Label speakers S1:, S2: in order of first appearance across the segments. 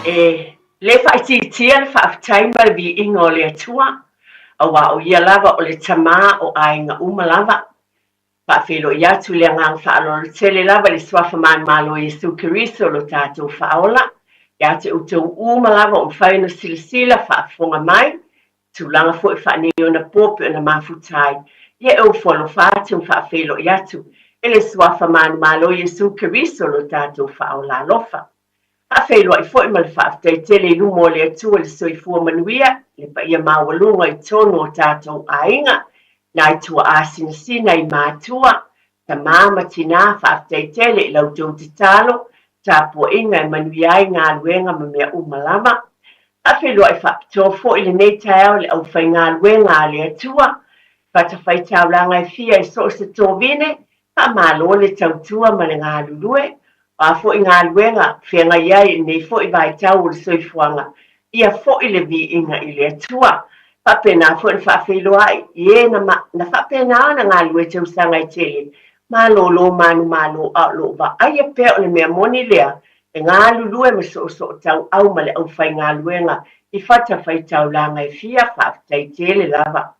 S1: E lē faaitiitia le faafetai ma le viiga o le Atua, auā o Ia lava o le Tamā o aiga uma lava. Faafeiloai atu i le agaga faaaloalo tele lava i le Suafa Manumalo o Iesu Keriso lo tatou Faaola, ia te outou uma lava o mafai ona silasila faafofoga mai, tulaga foi faaneionapo pei ona mafuta ai, ia e ofo alofa atu ma faafeiloai atu i le Suafa Manumalo o Iesu Keriso lo tatou Faaola alofa. Faafeiloai foi ma le faafetai tele i luma o le Atua i le soifua manuia, le paia maualuga i totonu o tatou aiga, nai tuaa sinasina i matua, tama ma tinā, faafetai tele i la outou tatalo, tapuaiga e manuia ai galuega ma mea uma lava. Faafeiloai faapitoa foi lenei taeao i le aufaigaluega a le Atua, fatafaitaulaga e fia i so o se tovine, Faamalo le tautua ma le galulue. O a foi galuega feagai ai i lenei foi vaitau o le soifuaga, ia foi le viiga i le Atua. Faapena foi ona faafeiloai i e na, na faapena ona galulue tausaga e tele, malolo manumalo a o lo o vaaia pea o le mea moni lea, e galulue ma soosoo tauau ma le aufaigaluega i fatafaitaulaga e fia. Faafetai tele lava.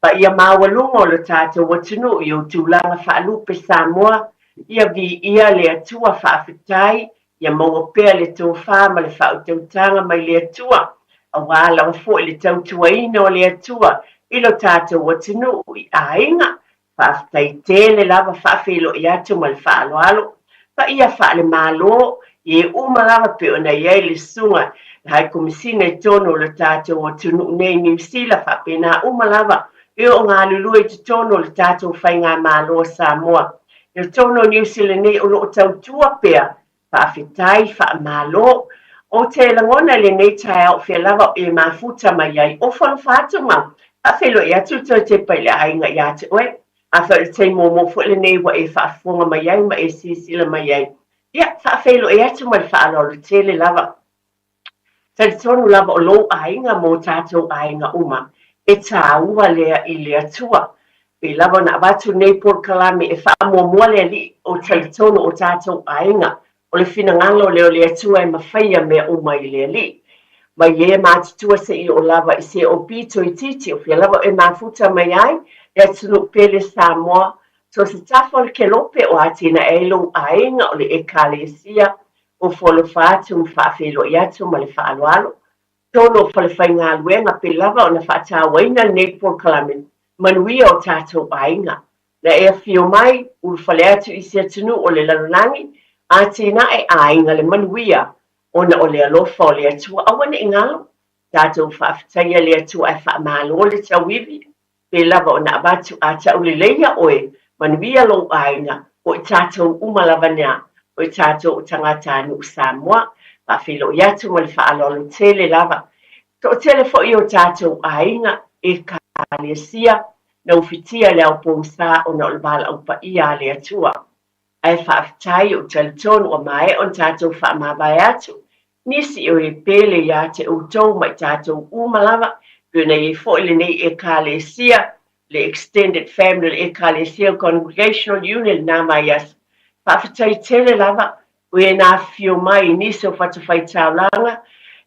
S1: Paia maualuga o lo tatou atunuu i ou tulaga faalupe Samoa, ia viia le Atua faafetai, ia maua pea le tofa ma le faautautaga mai le Atua, aua lava foi le tautuaina o le Atua i lo tatou atunuu i aiga, Faafetai tele lava faafeiloai atu ma le faaaloalo. Paia faale-Malo, i e uma lava pei ona i ai le Susuga i le Hai Komisina i totonu o le tatou atunuu nei i Niu Sila, faapena uma lava e o galulue i totonu o le tatou Faigamalo o Samoa. I totonu o Niu Sila nei o lo o tautua pea Faafetai, faamalo. Ou te lagona i lenei taeao o fea lava o e mafuta mai ai. Ofo alofa atu ma faafeiloai atu le toe tepa i le aiga ia te oe. Afai o le taimi muamua foi lenei ua e faafofoga mai ai ma e silasila mai ai, ia, faafeiloai atu ma le faaaloalo tele lava. Talitonu lava o lou aiga ma o tatou aiga uma, e tāua lea i le Atua. Pei lava ona avatu lenei polokalame e faamuamua le Alii, o talitonu o tatou aiga, o le finagalo lea o le Atua e mafaia mea uma i le Alii. Mai e matutua seia oo lava i se o pito itiiti o fea lava e mafuta mai ai le atunuu pele Samoa, so se tafa o le kelope o atinae ai lou aiga o le Ekalesia, Ofo alofa atu ma faafeiloai atu ma le faaaloalo. Tonu o falefaigaluega pe lava ona faatauaina lenei polokalame manuia o tatou aiga. Na e afio mai, ulufale atu i se atunuu o le lalolagi, atinae aiga le manuia ona o le alofa o le Atua. Aua ne i galo, tatou faafetaia le Atua ae faamalo le tauivi. Pe lava ona avatu a tauleleia oe, manuia lou aiga, o i tatou uma lava nea, o i tatou o tagatanuu Samoa. Faafeiloai atu ma le faaaloalo tele lava. Toatele foi o tatou aiga, Ekalesia, na ufitia le ao pogisa ona o le valaau paia a le Atua. Ae faafetai ou talitonu ua maea ona tatou faamavae atu nisi o e pele ia te outou ma i tatou uma lava, pei ona i ai foi lenei Ekalesia, le Extended Family o le Ekalesia Congregational Union lena vaiaso. Faafetai tele lava o e na afifio mai i nisi o fatafaitaulaga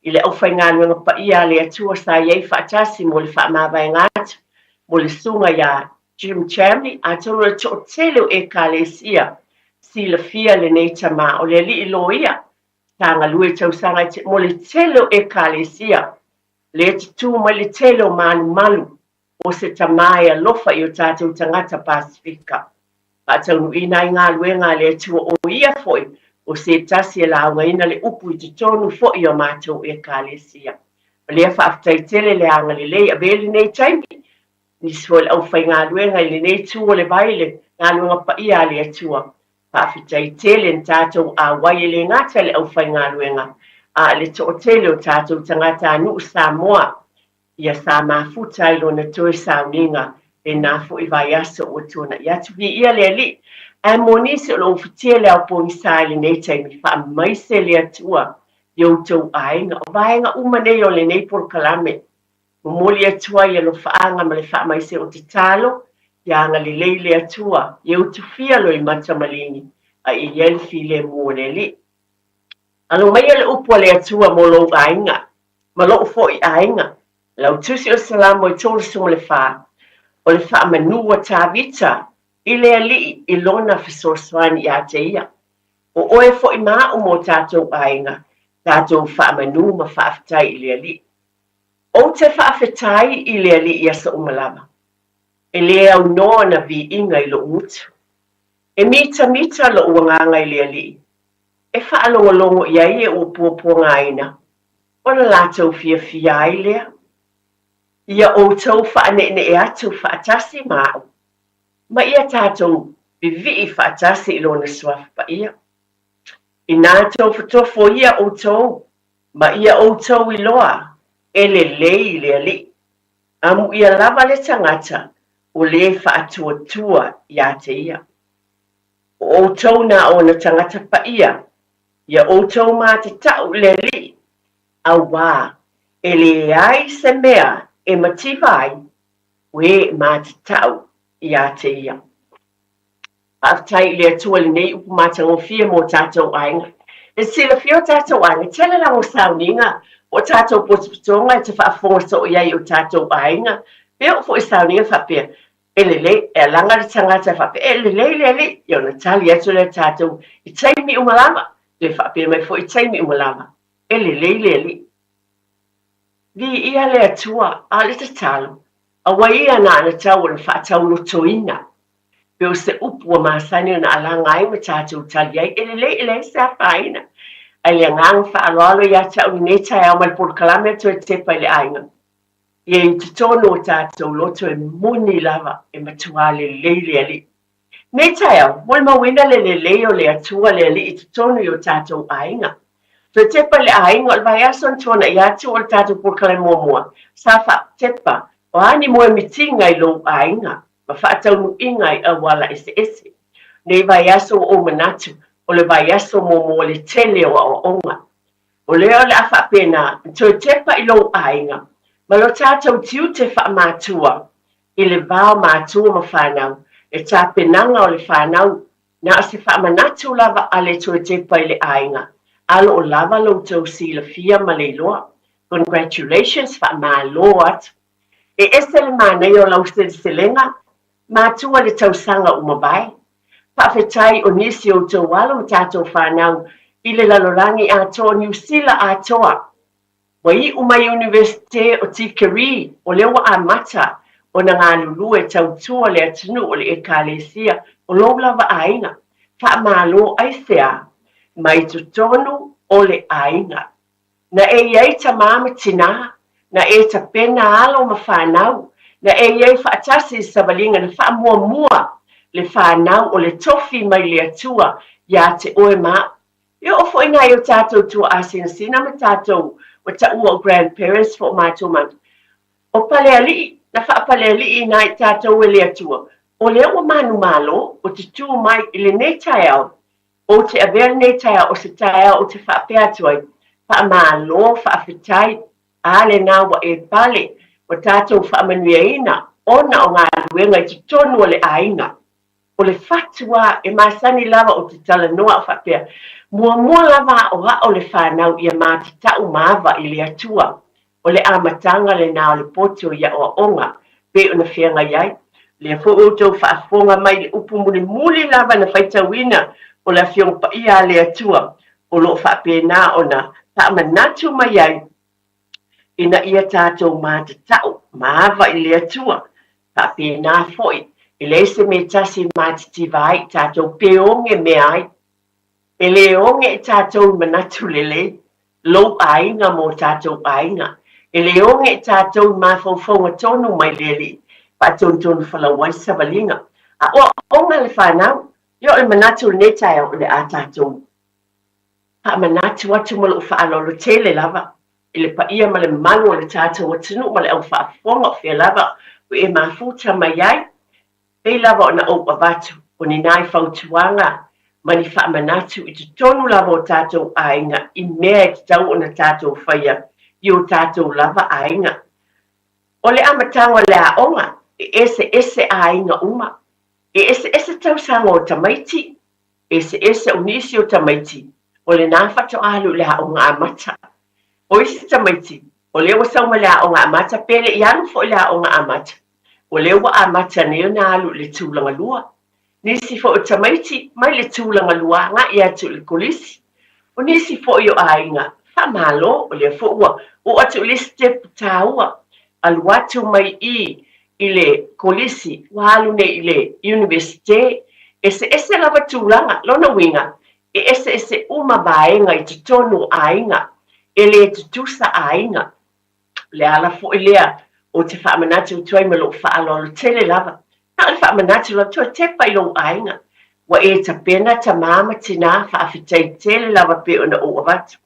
S1: i le aufaigaluega paia a le Atua sa i ai faatasi mo le faamavaega atu mo le susuga iā Jim Chamney, atonu o le toatele o Ekalesia silafia lenei tama o le alii loia sa galue tausaga i mo le tele o Ekalesia lea tutū mai le tele o malumalu o se tama e alofa i o tatou tagata Pasifika. Faataunuuina ai galuega a le Atua o ia foi o se tasi e laugaina le upu i totonu foi o matou Ekalesia. O lea faafetai tele le agalelei avea lenei taimi Nisi foi o le aufaigaluega i lenei itu o le vai le galuega paia a le Atua. Faafetai tele na tatou auai e le gata i le aufaigaluega, a o le toatele o tatou tagatanuu Samoa ia sa mafuta ai lona toe sauniga lena foi vaiaso ua tuanai atu. Viia le Alii! Ae mo nisi o lo o ufitia le ao pogisa i lenei taimi, faamaise le Atua i outou aiga. O vaega uma nei o lenei polokalame Momoli atu ai alofaaga ma le faamaise o tatalo, ia agalelei le Atua, ia utufia loimata maligi, a ia i ai le filemu o le Alii. Alo maia le upu a le Atua mo lou aiga, ma lou foi aiga. Lau Tusi o le Salamo e 34, o le faamanu a Tavita i le Alii i lona fesoasoani ia te ia. O oe foi ma au mo tatou aiga, tatou faamanu ma faafetai i le Alii. Ou te faafetai i le Alii i aso uma lava. E le aunoa ona viiga i lou gutu. E mitamita lou agaga i le Alii, e faalogologo i ai e ua puapuagaina, ona latou fiafia ai lea. Ia outou faaneenee atu faatasi ma au, ma ia tatou vivii faatasi i Lona Suafa Paia. Inā tofotofo ia outou, ma ia outou iloa e lelei le Alii. Amuia lava le tagata o lē faatuatua iā te ia. O outou na ona tagata paia, ia outou matatau i le Alii, auā e leai se mea e mativa ai o e matatau iā te ia. Faafetai i le Atua i lenei upu matagofie mo tatou aiga. E silafia o tatou aiga, tele lava o sauniga o tatou potopotoga e te faafofoga soo i ai i o tatou aiga, pe oo foi i sauniga faapea, e lelei, e alaga le tagata e faapea, e lelei le alii, ia ona tali atu lea tatou i taimi uma lava, toe faapea mai foi i taimi uma lava, e lelei le alii. Viia le Atua, a o le tatalo, aua ia na ana tau ona faataulotoina, pe o se upu ua masani ona alaga ai ma tatou tali ai, e lelei e leai se afaina. Ae le agaga faaaloalo ia te au lenei taeao ma le polokalame a Toe Tepa i le Aiga, ia i totonu o tatou loto e moni lava e matuā lelei le Alii. Nei taeao, molimauina le lelei o le Atua le Alii i totonu i o tatou aiga. Toe tepa i le aiga o le vaiaso na tuanai atu o le tatou polokalame muamua, sa faatepa o a ni moemitiga i lou aiga ma faataunuuiga i auala eseese. Nei vaiaso ua ou manatu o le vaiaso muamua o le tele o aoaoga. O lea o le a faapena ona toe tepa i lou aiga ma lo tatou tiute faamatua i le va o matua ma fanau, le tapenaga o le fanau, na o se faamanatu lava a le toe tepa i le aiga, a lo o lava lo outou silafia ma le iloa. Congratulations, faamalo atu. E ese le manaia o lau seleselega, matua le tausaga ua mavae. Faafetai o nisi o outou alo ma tatou fanau i le lalolagi atoa o Niu Sila atoa. Ua iu mai Iunivesite o Tikeri, o lea ua amata ona galulue tautua le atunuu o le Ekalesia o lou lava aiga. Faamalo aisea mai totonu o le aiga. Na e i ai tamā ma tinā, na e tapena alo ma fanau, na e i ai faatasi i savaliga na faamuamua le fanau o le tofi mai le Atua iā te oe ma au. E oo foi nai o tatou tuaasinasina ma tatou ua taua o grandparents po o matou matua. O Palealii, na faapalealii ina i tatou e le Atua, o lea ua manumalo, ua tutū mai i lenei taeao, ou te avea lenei taeao o se taeao ou te faapea atu ai, faamalo, faafetai, a lena ua e pale, ua tatou faamanuiaina ona o galuega i totonu o le aiga. O le fatu a, e masani lava ou te talanoa au faapea, muamua lava aʻoaʻo le fanau ia matatau ma ava i le Atua. O le amataga lena o le poto i aʻoaʻoga, pei ona feagai ai. Lea foi ua outou faafofoga mai i le upu mulimuli lava na faitauina o le Afioga Paia a le Atua, o lo o faapena ona faamanatu mai ai ina ia tatou matatau ma ava i le Atua. Faapena foi, e leai se mea tasi e matitiva ai i tatou pe oge mea ai. E le oge i tatou i manatu lelei, lou aiga mo tatou aiga. E le oge i tatou i mafaufauga tonu mai le Alii, faatonutonu falau ai savaliga. Aoaoga le fanau, ia o le manatu o lenei taeao o le a tatou faamanatu atu ma lou faaaloalo tele lava i le paia ma le mamalu o le tatou atunuu ma le au faafofoga o fea lava ua e mafuta mai ai. Pei lava ona ou avatu, o ni nai fautuaga ma ni faamanatu i totonu lava o tatou aiga i mea e tatau ona tatou faia i o tatou lava aiga. O le amataga o le aoga, e eseese aiga uma. E eseese tausaga o tamaiti, eseese o nisi o tamaiti. O lenā faatoa alu i le aoga amata. O isi tamaiti, o lea ua sau mai le aoga amata pe le i alu foi i le aoga amata, o lea ua amata nei ona alu i le tulaga lua. Nisi foi o tamaiti mai le tulaga lua agai atu i le kolisi. O nisi foi o aiga, faamalo, o lea foi ua oo atu i le isi sitepu taua, alu atu mai i i le kolisi, ua alu nei i le Iunivesite. Eseese lava tulaga, lona uiga, e eseese uma vaega i totonu o aiga, e le tutusa aiga. O le ala foi lea ou te faamanatu atu ai ma lou faaaloalo tele lava. Na o le faamanatu lava, toe tepa i lou aiga. Ua e tapena tamā ma tinā, faafetai tele lava pei ona ou avatu.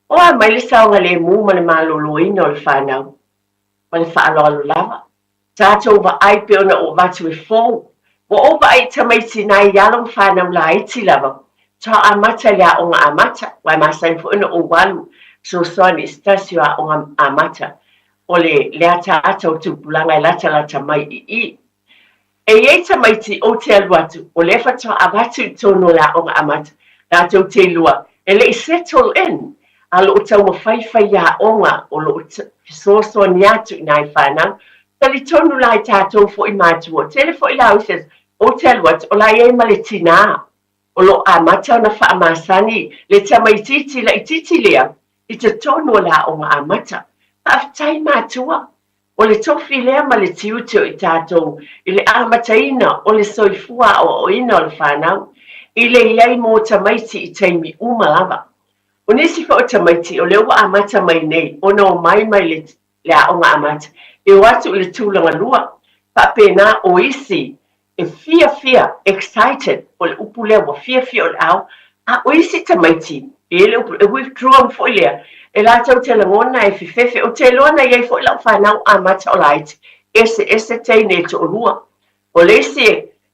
S1: O a mai le saogalemu ma le maloloina o le fanau? Ma le faaaloalo lava. Tatou vaai pei ona ou avatu e fou. Ua ou vaai i tamaiti nai alo ma fanau laiti lava, faatoa amata i le aoga amata, aua e masani foi ona ou alu fesoasoani i se tasi o aoga amata o le le ataata o tupulaga e latalata mai i i. E i ai tamaiti ou te alu atu, o lea faatoa avatu i totonu o le aoga amata, latou te iloa e le i settle in, a o lo o taumafai faiaoga o lo o fesoasoani atu i nai fanau. Talitonu la i tatou foi matua, tele foi la o isi aso, ou te alu atu, o la e i ai ma le tinā o lo o amata ona faamasani le tamaitiiti laitiiti lea i totonu o le aoga amata. Faafetai matua, O le tofi lea ma le tiute o i tatou i le amataina o le soifua aoaoina o le fanau, i le i ai mo tamaiti i taimi uma lava. O nisi foi o tamaiti o lea ua amata mai nei ona omai mai le le aoga amata, e o atu i le tulaga lua, faapena o isi e fiafia, excited, o le upu lea ua fiafia o le ao, a o isi tamaiti, e i ai le upu, e withdrawn foi lea, e latou te lagona e fefefe, ou te iloa na i ai foi lau fanau amata o laiti, eseese teine e toalua. O le isi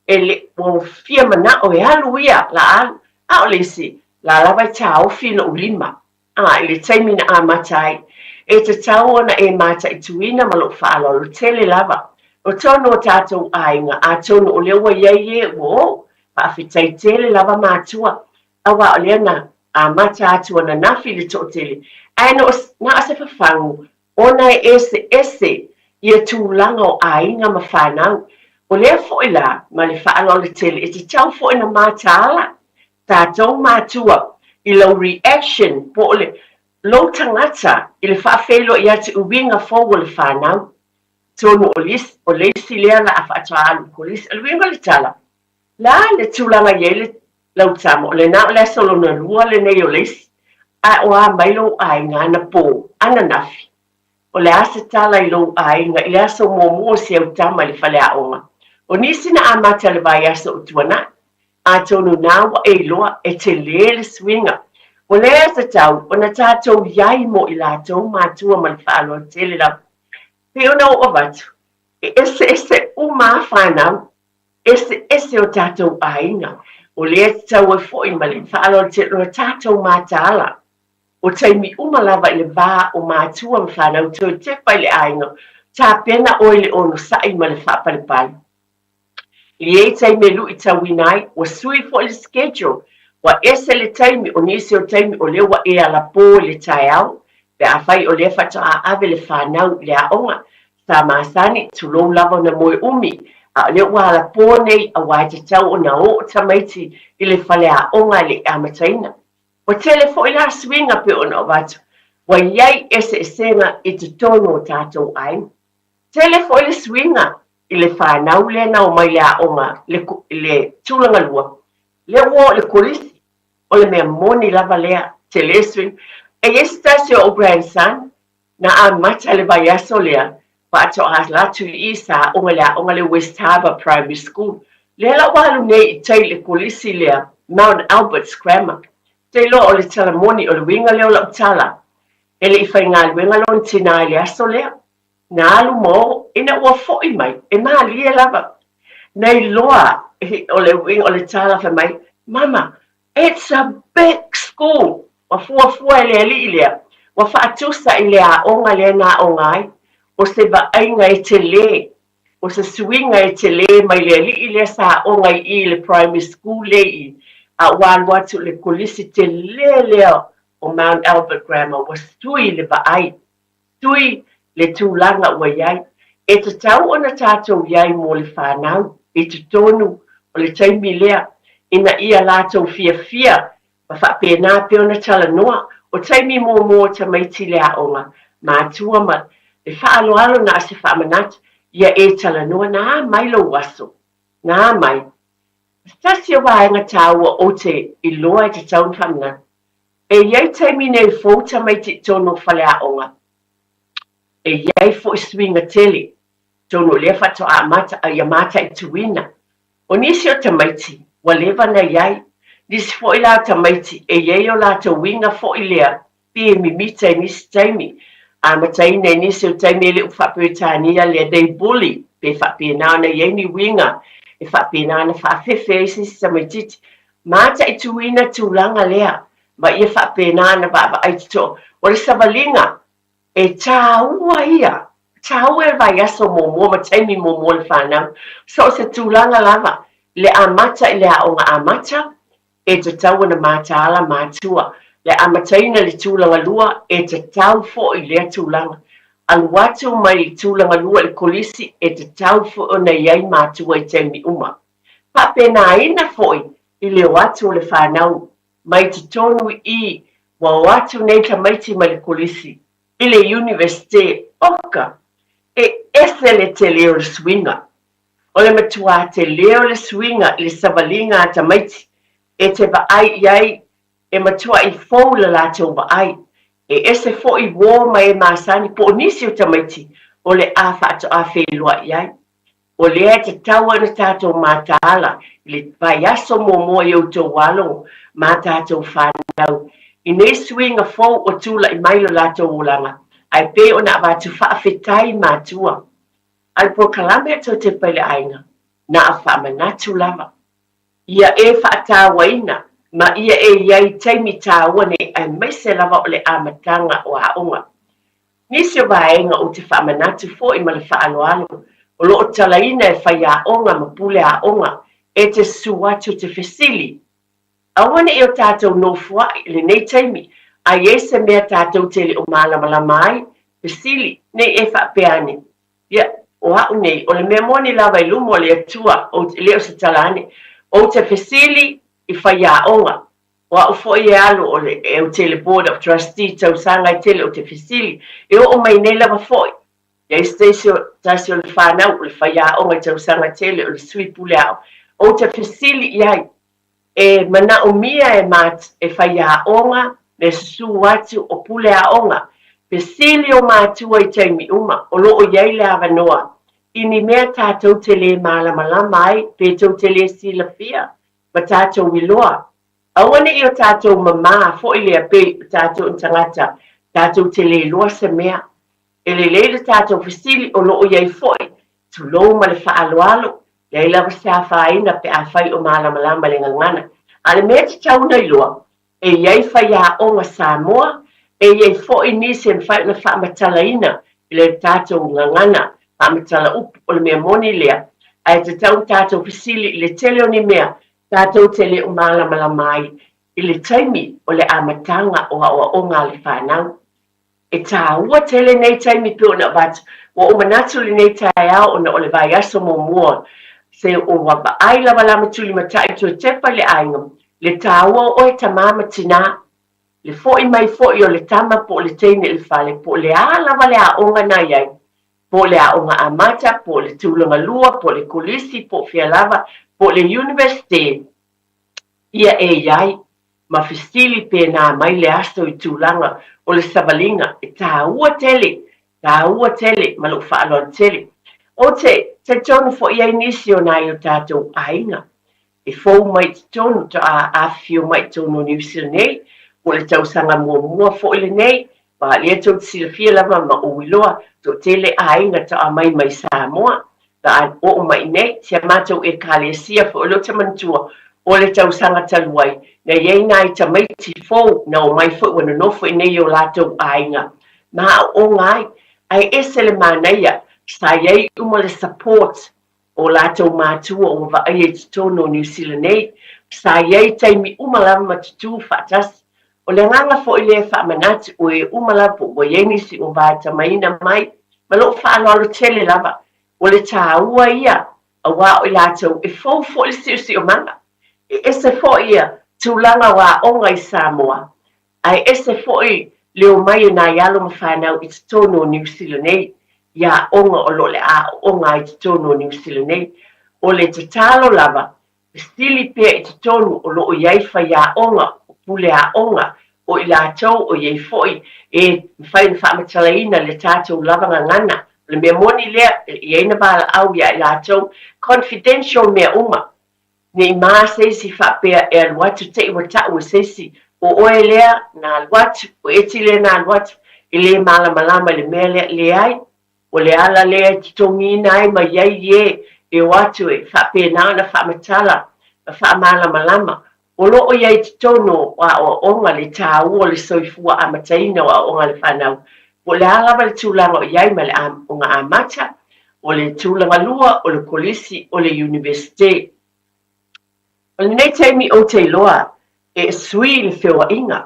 S1: e le, ua fia manao e alu ia, la alu, a o le isi, la lava e taofi lou lima. A i le taimi na amata ai, e tatau ona e mataituina ma lou faaaloalo tele lava. O tonu o tatou aiga, atonu o lea ua i ai e ua o, faafetai tele lava matua, aua o lea na amata atu ananafi le toatele, ae na o se fafagu ona e eseese ia tulaga o aiga ma fanau. O lea foi la, ma le faaaloalo tele, e tatau foi ona mataala tatou matua i lau reaction po o le lou tagata i le faafeiloai atu i uiga fou o le fanau. Atonu o o le isi lea la a faatoa alu i kolisi. O le uiga o le tala, le a le tulaga i ai le lau tama, o lena o le aso lona lua lenei o le isi, ae o a mai lou aiga anapo, ananafi? O le a se tala i lou aiga i le aso muamua o si au tama i le faleaoga? O nisi na amata le vaiaso o tuanai, atonu nā ua e iloa e tele le suiga. O lea e tatau ona tatou i ai mo i latou matua ma le faaaloalo tele lava. Pei ona ou avatu, e eseese uma a fanau, eseese o tatou aiga. O lea e tatau ai foi ma le faaaloalo tele ona tatou mataala. O taimi uma lava i le va o matua ma fanau toe tepa i le aiga, tapena oe i le onosai ma le faapalepale. I ai taimi e luitauina ai, ua sui foi le schedule, ua ese le taimi, o nisi o taimi o lea ua e alapō i le taeao, pe afai o lea faatoa ave le fanau i le aoga, sa masani, tulou lava ona moe umi, a o lea ua alapō nei aua e tatau ona oo tamaiti i le faleaoga e le i amataina. Ua tele foi la suiga pei ona avatu, ua i ai eseesega i totonu o tatou aiga. Tele foi le suiga i le fanau lea na omai i le aoga i le tulaga lua, lea ua oo i le kolisi, o le mea moni lava lea, tele suiga. E i ai se tasi o ou grandson na amata i le vaiaso lea faatoa alu atu i i sa aoga i le aoga lea West Harbour Primary School. Lea la ua alu nei i tai i le kolisi lea Mount Albert's Grammar. Te iloa o le tala moni, o le uiga lea o lau tala, e le i faigaluega lona tinā i le aso lea. Na alu ma oo, ina ua foi mai, e malie lava. Na iloa, o le uiga o le tala fai mai, Mama, it's a big school! Ua fuafua e le alii lea, ua faatusa i le aoga lea na aoga ai, o se vaaiga e tele, o se suiga e tele mai le alii lea sa aoga i i le primary school lea i i. A ua alu atu i le kolisi telē lea o Mount Albert Grammar, ua sui le vaai, sui le tulaga ua i ai. E tatau ona tatou i ai mo le fanau i totonu o le taimi lea, ina ia latou fiafia ma faapena pea ona talanoa. O taimi muamua o tamaiti i le aoga, matua ma le faaaloalo na o se faamanatu, ia e talanoa, na a mai lou aso, na a mai. O se tasi o vaega taua ou te iloa e tatau ona faamanatu, e i ai taimi nei fou tamaiti i totonu o faleaoga, e i ai foi suiga tele, totonu o lea faatoa amata a ia mataituina. O nisi o tamaiti, ua leva ona i ai, nisi foi la o tamaiti e i ai o latou uiga foi lea pei e mimita i nisi taimi, amataina i nisi o taimi e le o faa-Peretania lea they bully, pe faapena ona i ai ni uiga e faapena ona faafefe ai se isi tamaitiiti. Mataituina tulaga lea ma ia faapena ona vaavaai totoa. O le savaliga, e tāua ia, tāua le vaiaso muamua ma taimi muamua o le fanau. So o se tulaga lava, le amata i le aoga amata, e tatau ona mataala matua. Le amataina i le tulaga lua, e tatau foi lea tulaga. Alu atu mai le tulaga lua i le kolisi, e tatau foi ona i ai matua i taimi uma. Faapenaina foi i le o atu o le fanau mai totonu i ua o atu nei tamaiti mai le kolisi i le Iunivesite, oka! E ese le tele o le suiga. O le matuā tele o le suiga i le savaliga a tamaiti e te vaai i ai e matuaʻi fou le latou vaai. E ese foi uō ma e masani po o nisi o tamaiti o le a faatoa feiloai ai. O lea e tatau ai ona tatou mataala i le vaiaso muamua i outou alo ma tatou fanau i nei suiga fou o tulai mai lo latou olaga, ae pei ona avatu faafetai matua. A le polokalame a Totepa i le Aiga, na a faamanatu lava. Ia e faatauaina ma ia e i ai taimi tāua nei aemaise lava o le amataga o aoga. Nisi o vaega ou te faamanatu foi ma le faaaloalo o lo o talaina e faiaoga ma pule aoga e te susu atu te fesili. Aua ne i o tatou nofoaʻi i lenei taimi a i ai se mea tatou te le o malamalama ai, fesili, nei e faapea ane, Ia, o a'u nei, o le mea moni lava i luma o le Atua, ou te, le o se tala ane, ou te fesili i faiaoga, o a'u foi e alu o le, ou te i le Board of Trustee tausaga e tele, ou te fesili, e oo mai nei lava foi, i ai se tasi o, tasi o le fanau, o le faiaoga i tausaga tele, o le sui pule aoga, ou te fesili i ai, E manaomia e mat e faiaoga me susu atu o pule aoga, fesili o matua i taimi uma o lo o i ai le avanoa i ni mea tatou te lē malamalama ai pe tou te lē silafia ma tatou iloa. Aua ne i o tatou mamā foi lea pei o tatou ni tagata tatou te lē iloa se mea. E lelei le tatou fesili o lo o i ai foi Tulou ma le faaaloalo, leai lava se afaina pe afai o malamalama le gagana. A o le mea e tatau ona iloa, e i ai faiaoga Samoa, e i ai foi nisi e mafai ona faamatalaina i le tatou gagana faamatala upu, o le mea moni lea, ae tatau ona tatou fesili i le tele o ni mea tatou te le o malamalama ai i le taimi o le amataga o aoaoga a le fanau. E tāua tele nei taimi pei ona avatu. Ua ou manatu i lenei taeao ona o le vaiaso muamua se ua vaai lava la ma Tulimatai toe tepa i le aiga, le tāua o oe tamā ma tinā, le fo'i mai fo'i o le tama po o le teine i le fale, po o le a lava le aoga na i ai, po o le aoga amata, po o le tulaga lua, po o le kolisi, po o fea lava, po o le Universite, ia e i ai. ma fesili pēnā mai le aso i tulaga o le savaliga e tāua tele, tāua tele ma lou faaaloalo tele. Ou te talitonu foi i ai nisi o nai o tatou aiga e fou mai i totonu, toa afifio mai i totonu o Niu Sila nei, po o le tausaga muamua foi lenei, aua o lea tou te silafia lava ma ou iloa, toatele aiga toa mai mai Samoa, a oo mai nei, si a matou Ekalesia foi o lea ou te manatua, o le tausaga talu ai, na i ai nai tamaiti fou na omai foi ua nonofo i nei i o latou aiga ma aoaoga ai, ae ese le manaia, sa i ai uma le support o latou matua ua vaaia i totonu o Niu Sila nei, Sa i ai taimi uma lava ma tutū faatasi. O le agaga foi lea e faamanatu o e uma lava po ua i ai nisi ua vaetamaina mai ma lou faaaloalo tele lava. O le tāua ia aua o i latou e fou foi le siosiomaga. E ese foi ia tulaga o aoga i Samoa, ae ese foi le omai o nai alo ma fanau i totonu o Niu Sila nei, i aoga o lo o le aooga ai i totonu o Niu Sila nei. O le tatalo lava, fesili pea i totonu o lo o i ai faiaoga, o pule aoga, o i latou o i ai foi e mafai ona faamatalaina le tatou lava gagana. O le mea moni lea, e i ai na valaau ia i latou, confidential mea uma. Ne i mā se isi faapea e alu atu te i ua ta'u e se isi, o oe lea na alu atu, o Eti lea na alu atu, e lē malamalama i le mea lea. Leai, o le ala lea e totogiina ai ma i ai ē e o atu e faapena ona faamatala ma faamalamalama. O lo o i ai i totonu o aoaoga le tāua o le soifua amataina o aoaoga a le fanau, po o le a lava le tulaga o i ai ma le aoga amata, o le tulaga lua, o le kolisi, o le iunivesite. O lenei taimi ou te iloa e sui le feoaiga.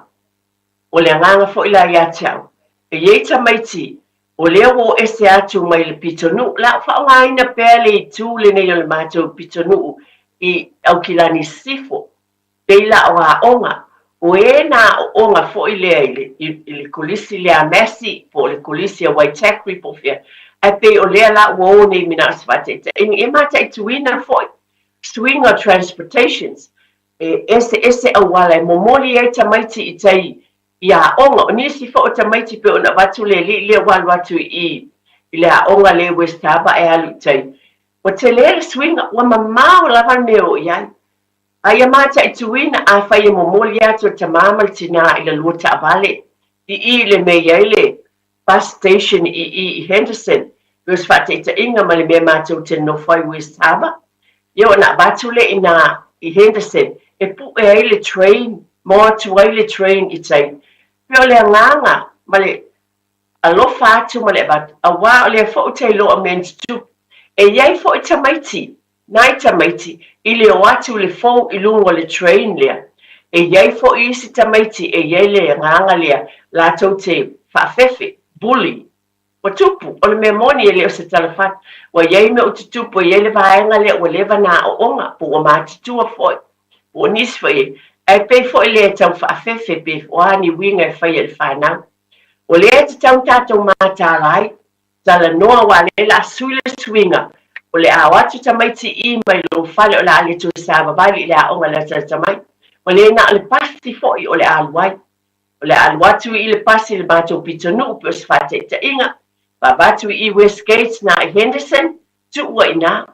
S1: O le agaga foi la ia te au, e i ai tamaiti o lea ua o ese atu mai le pitonuu, la u faaaogaina pea le itu lenei o le matou pitonuu i Aukilani Sisifo, pei la o aoga, o e na aooga foi lea i le, i le kolisi lea a Massey, po o le kolisi a Waitakere po o fea, ae pei o lea la ua o nei me na o se faataitaiga, ia mataituina foi suiga o transportations, e eseese auala e momoli ai tamaiti i tai i aoga. O nisi foi o tamaiti pei ona avatu le alii lea ua alu atu i i le aoga lea i West Harbour ae alu i tai. Ua tele le suiga, ua mamao lava le mea o i ai. A ia mataituina, afai e momoli atu e tamā ma le tinā i le lua taavale i i i le mea i ai le bus station i i i Henderson, pei o se faataitaiga ma le mea matou te nofo ai i West Harbour, ia ona avatu lea i nā i Henderson e puʻe ai le train ma o atu ai le train i tai. Pei o le agaga ma le alofa atu ma le avatu, aua o lea foi ou te iloa o mea na tutupu. E i ai foi tamaiti nai tamaiti i le o atu le fou i luga o le train lea. E i ai foi isi tamaiti e i ai le agaga lea latou te faafefe, bully. Ua tupu, o le mea moni e le o se tala fatu. Ua i ai mea ua tutupu, e i ai le vaega lea ua leva na aooga, po ua matutua foi, po o nisi foi e, ae pei foi lea e tau faafefe pe o a ni uiga e faia i le fanau. O lea e tatau ona tatou mataala ai, Talanoa aua lea la sui le suiga o le a o atu tamaiti i mai lou fale o le a le toe savavali i le aoga i le atalata mai. Ua le na o le pasi foi o le a alu ai. O le a alu atu i le pasi i le matou pitonuu pe o se faataitaiga, vaavatu i Westgate na i Henderson, tuua i ina,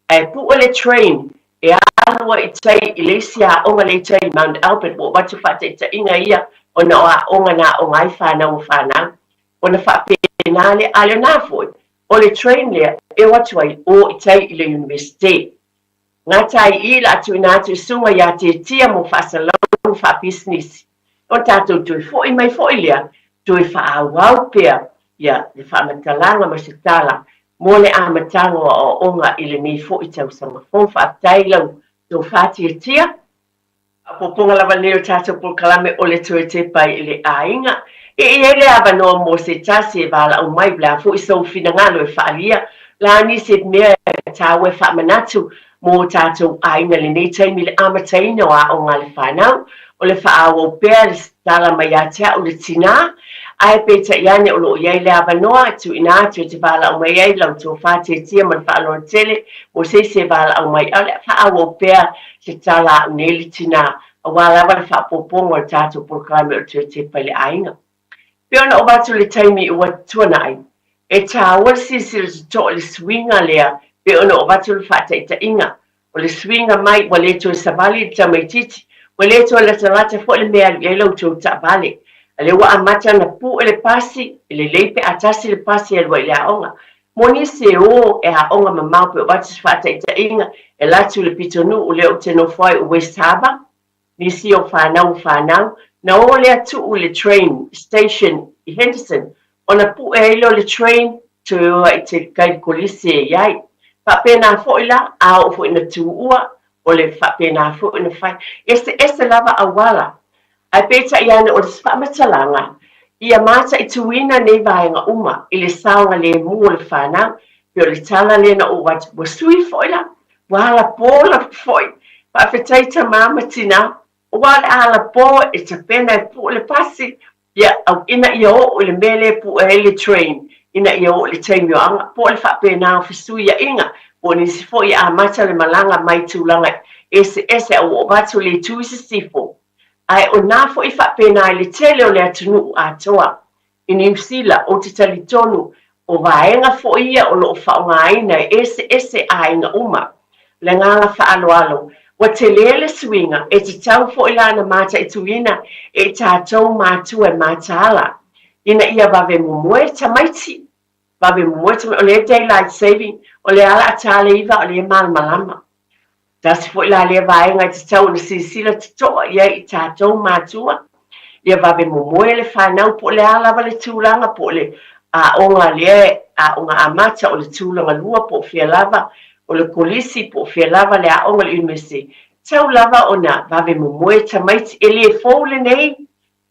S1: ae pue le train e alu ai i tai i le isi aoga lea i tai i Mount Albert, ua avatu faataitaiga ia ona o aoga na aoga ai fanau a fanau. Ona faapena lea, a lena foi, o le train lea e o atu ai o i tai i le Universite. Gata ai i la tuuina atu i suga ia Tietia mo faasalauga faapisinisi. Ona tatou toe foi mai foi lea, toe faaauau pea ia le faamatalaga ma se tala mo le amataga o aoaoga i lenei foi tausaga fou. Faafetai i lau tofa Tietia. Faaopoopoga lava lenei o tatou polokalame o le toe tepa i le aiga. E i ai le avanoa mo se tasi e valaau mai, o le a foi sou finagalo e faaalia la nisi mea e taua e faamanatu mo tatou aiga i lenei taimi i le amataina o aoga a le fanau. O le faaauau pea le tala mai ia te au le tinā, ae peitai ane o lo o i ai le avanoa e tuuina atu e te valaau mai ai lau tofa tietie ma le faaaloalo tele mo se isi e valaau mai, a o le a faaauau pea se tala a au nei le tinā aua lava le faaopoopoga o le tatou polokalame o le toe tepa i le aiga. Pei ona ova atu le taimi ua tuanai, e tāua le silasila totoa i le suiga lea pei ona ova atu le faataitaiga o le suiga mai ua le toe savali le tamaitiiti, ua le toe latalata foi le mea e alu i ai la outou taavale. A lea ua amata ona pue le pasi, e lelei pe a tasi le pasi e alu ai i le aoga. Mo nisi e o e aoga mamao pei o avatu se faataitaiga, e alu atu i le pitonuu lea ou te nofo ai o West Harbour, nisi o fanau o fanau, na o lea tuu i le train station i Henderson, ona pue ai lea o le train toe o ai i te kai kolisi e i ai. Faapena foi la, a oo foi ina tuua, O le faapena foi ona fai. Eseese lava auala. Ae peitai ane o le faamatalaga, ia mataituina nei vaega uma i le saogalemu o le fanau, pei o le tala lea na ou atu, ua sui foi la, ua alapo lava foi. Faafetai tama ma tina, aua o le a alapo e tapena e pue le pasi, Ia, ina ia oo i le mea lea e pue ai le train, ina ia oo i le taimi o aoga, po o le faapena o fesuiaiga, po o nisi foi e amata le malaga mai tulaga eseese a ua oo atu le itu i sisifo. Ae o na foi faapena i le tele o le atunuu atoa. I Niu Sila, ou te talitonu, o vaega foi ia o lo o faaaogaina e eseese aiga uma. Le agaga faaaloalo, ua tele le suiga e tatau foi la ona mataituina e i tatou matua e mataala ina ia vave momoe tamaiti, vave momoe tamaiti, o lea daylight saving, o lea lava la a ta le iva o lea e malamalama. Tasi foi la lea vaega e tatau ona silasila totoa i ai i tatou matua, ia vave momoe le fanau po o le a lava le tulaga, po o le aoga lea aoga amata, o le tulaga lua po o fea lava, o le kolisi po o fea lava le aoga o le iunivesite, tatau lava ona vave momoe tamaiti. E le fou lenei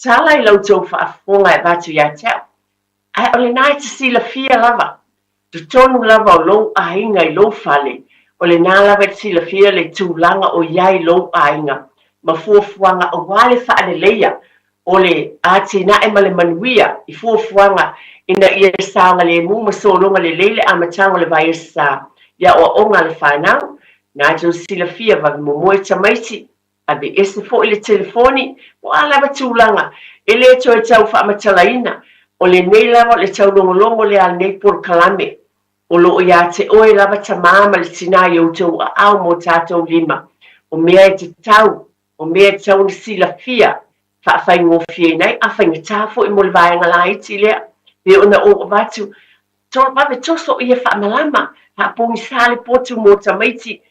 S1: tala i la outou faafofoga e avatu ia te au, ae o lena e te silafia lava totonu lava o lou aiga i lou fale, o lena lava e te silafia le tulaga o i ai lou aiga ma fuafuaga aua le faaleleia o le atinae ma le manuia i fuafuaga ina ia saogalemu ma sologa lelei le amataga o le vaiaso sa i aoaoga a le fanau. Na tou silafia vave momoe tamaiti, aveese foi le telefoni, po o a lava tulaga, e le toe tau faamatalaina, o lenei lava o le taulogologo lea a lenei polokalame. O lo o ia te oe lava tamā ma le tinā i outou aao ma o tatou lima, o mea e tatau, o mea e tatau ona silafia, faafaigofieina ai, a faigata foi mo le vaega laiti lea, pei ona ou avatu, vave toso ia faamalama, faapogisa le potu mo tamaiti,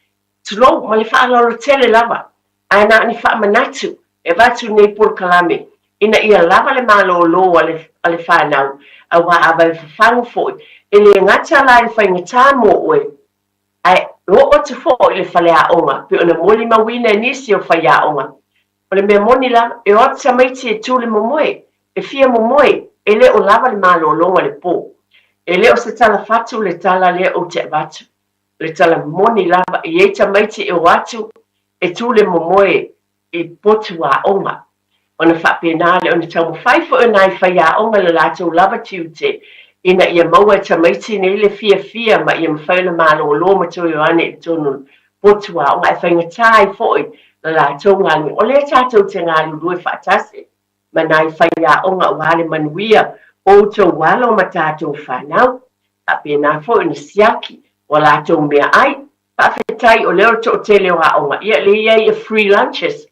S1: Tulou, ma le faaaloalo tele lava, ae na o ni faamanatu e avatu nei polokalame ina ia lava le malōlō a le fanau, aua a vaifafagu foi, e le gata la i le faigata mo oe, ae oo atu foi i le faleaoga pei ona molimauina e nisi o faiaoga. O le mea moni lava, e o atu tamaiti e tu le momoe, e fia momoe, e le o lava le malōlōga i le pō. E le o se tala fatu le tala lea ou te avatu. O le tala moni lava, e i ai tamaiti e o atu e tu le momoe i potu aoga. Ona faapena lea ona taumafai foi o nai faiaoga i lo latou lava tiute ina ia maua e tamaiti nei le fiafia ma ia mafai ona malōlō ma toe o ane i totonu o potu aoga ae faigata ai foi la latou galuega. O lea tatou te galulue faatasi ma nai faiaoga aua le manuia o outou alo ma tatou fanau. Faapena foi ona siaki o a latou meaai. Faafetai o lea o le toatele o aoga ia lea i ai ia free lunches.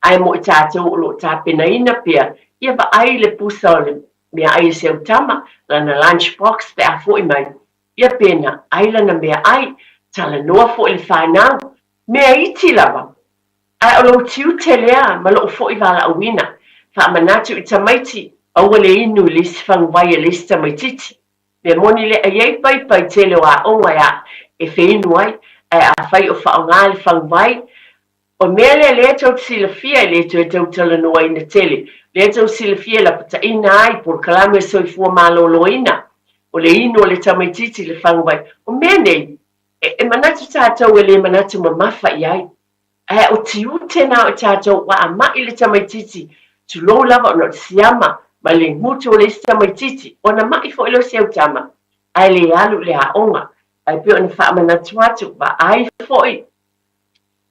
S1: Ae mo i tatou o lo o tapenaina pea ia vaai le pusa o le meaai a si au tama, lana lunch box pe a foi mai, ia pena ai lana meaai. Talanoa foi le fanau, mea iti lava. Ae o lou tiute lea ma lou foi valaauina. Faamanatu i tamaiti, aua le inu i le isi faguvai a le isi tamaititi. Mea moni lea, e i ai paipai tele o aoga e a e feinu ai, ae afai o faaaoga le faguvai, o mea lea lea tou te silafia e le toe tau talanoaina tele, lea tou silafia e lapataina ai polokalame soifua maloloina, o le inu o le tamaititi le faguvai. O mea nei, e, e manatu tatou e le manatu mamafa i ai. Ae o tiute na o i tatou ua ama'i le tamaititi, tulou lava ona o le siama ma le gutu o le isi tamaititi, ona ma'i foi lea o si au tama, ae le alu i le aoga. Ae pei ona faamanatu atu, vaai foi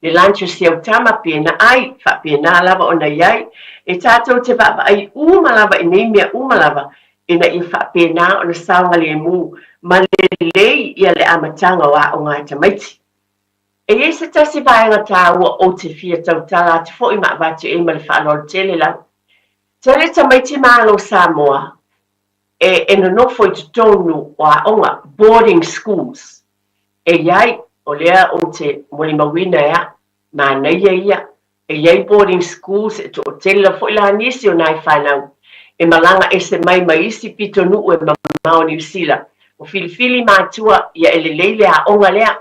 S1: le lunch o si au tama pena ai, faapena lava ona i ai. E tatou te vaavaai uma lava i nei mea uma lava, ina ia faapena ona saogalemu ma lelei ia le amataga o aoga a tamaiti. E i ai se tasi vaega taua ou te fia tautala atu foi ma avatu i ai ma le faaaloalo tele lava. Tele tamaiti Malo Samoa e e nonofo i totonu o aoga, boarding schools. E i ai, o lea ou te molimauina e au, manaia ia, e i ai boarding schools e toatele lava foi la nisi o nai fanau e malaga ese mai ma isi pitonuu e mamao o Niu Sila. Ua filifili matua ia e lelei le aoga lea.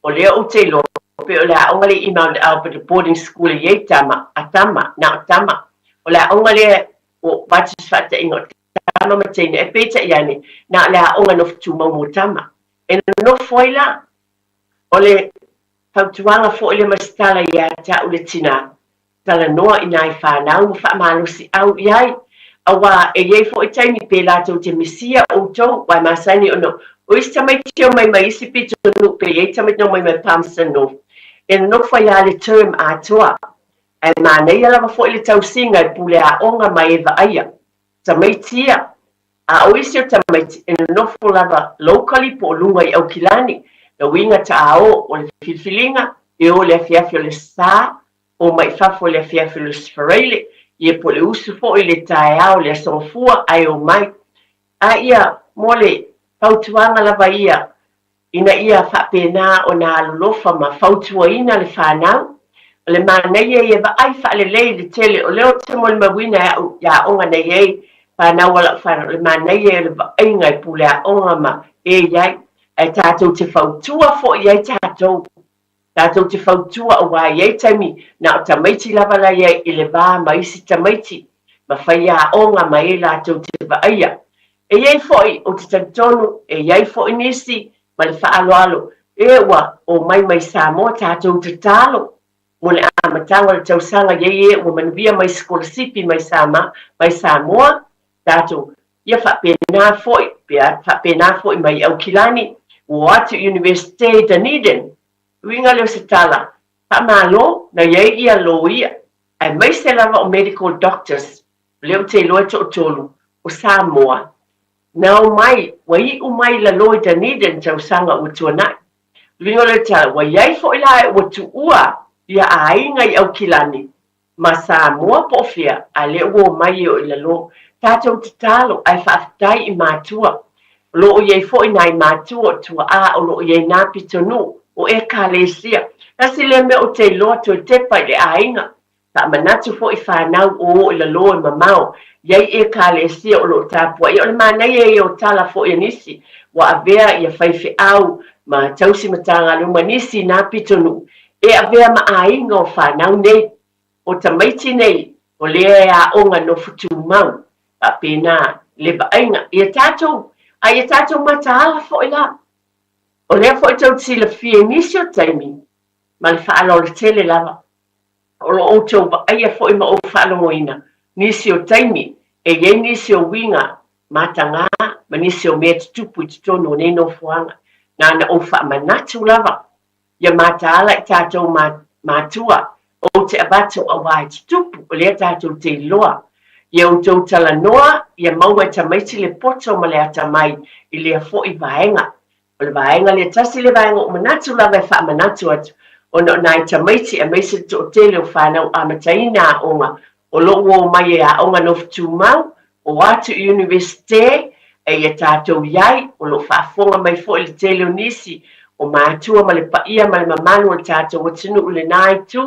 S1: O lea ou te iloa. Pei o le aoga lea i Mount Albert, le boarding school e i ai tama, a tama, na o tama. O le aoga lea ua avatu se faataʻiga o tama ma teine, ae peitai ane, na o le aoga nofo tumau mo tama. E nonofo ai la. O le fautuaga foi lea ma se tala ia te au le tinā, talanoa i nai fanau ma faamalosiau i ai, auā e i ai foi taimi pe latou te misia outou, aua e masani ona o isi tamaiti e omai mai isi pitonuu pe i ai tamaiti na omai mai Palmerston North, e nonofo ai lava le term atoa. Ae manaia lava foi le tausiga e pule aoga ma e vaaia tamaiti ia. A o isi o tamaiti e nonofo lava locally po o luga i Aukilani, na uiga taao o le filifiliga e o i le afiafi o le Sa, o mai fafo i le afiafi o le Aso Faraile, ia po o le usu foi i le taeao o le Aso Gafua ae omai. A ia, mo le fautuaga lava ia, ina ia faapena ona alolofa ma fautuaina le fanau. O le manaia ia vaai faalelei i le tele o lea ou te molimauina e au i aoga na i ai fanau a lau fanau, o le manaia ia o le vaaiga i pule aoga ma e i ai, ae tatou te fautua foi i ai tatou. Tatou te fautua aua e i ai taimi na o tamaiti lava la i ai i le va ma isi tamaiti ma faiaoga ma e latou te vaaia. E i ai foi, ou te talitonu, e i ai foi nisi ma le faaaloalo e ua omai mai Samoa tatou tatalo mo le amataga o le tausaga i ai e ua manuia mai sikolasipi mai Sama, mai Samoa, tatou ia faapena foi, pe faapena foi mai Aukilani, ua o atu i Universite i Dunedin. Uiga lea o se tala, faamalo na i ai ia loia, aemaise lava o medical doctors, o lea ou te iloa e toatolu o Samoa, na omai, ua iu mai i lalo i Dunedin tausaga ua tuanai. Uiga lea o le tala, ua i ai foi la ua tuua ia aiga i Aukilani, ma Samoa po o fea, a lea ua omai e o i lalo. Tatou tatalo ae faafetai i matua. O lo o i ai foi nai matua o tuaa o lo o i ai nā pitonuu o Ekalesia. Tasi lea mea ou te iloa toe tepa i le aiga. Faamanatu foi fanau o o i lalo e mamao i ai Ekalesia o lo o tapuaia. O le manaia ia o tala foi a nisi ua avea ia faifeau ma tausi Matagaluega ma nisi nā pitonuu E avea ma aiga o fanau nei, o tamaiti nei, o lea e aoga nofo tumau, faapena le vaaiga ia tatou, a ia tatou mataala foi la. O lea foi tou te silafia i nisi o taimi, ma le faaaloalo tele lava, o lo outou vaaia foi ma ou faalogoina nisi o taimi e i ai nisi o uiga mataga ma nisi o mea tutupu i totonu o nei nofoaga, na ona ou faamanatu lava Ia mataala i tatou matua, ou te avatu auā e tutupu, o lea tatou te iloa. Ia outou talanoa, ia maua e tamaiti le poto ma le atamai i lea foi vaega. O le vaega lea, tasi le vaega ua manatu lava e faamanatu atu, ona o nai tamaiti aemaise le toatele o fanau amataina aoga O lou omai e aoga nofo tumau, o atu i Universite, e ia tatou i ai, o lo o faafofoga mai foi le tele o nisi o matua ma le paia ma le mamalu o le tatou atunuu i lena itu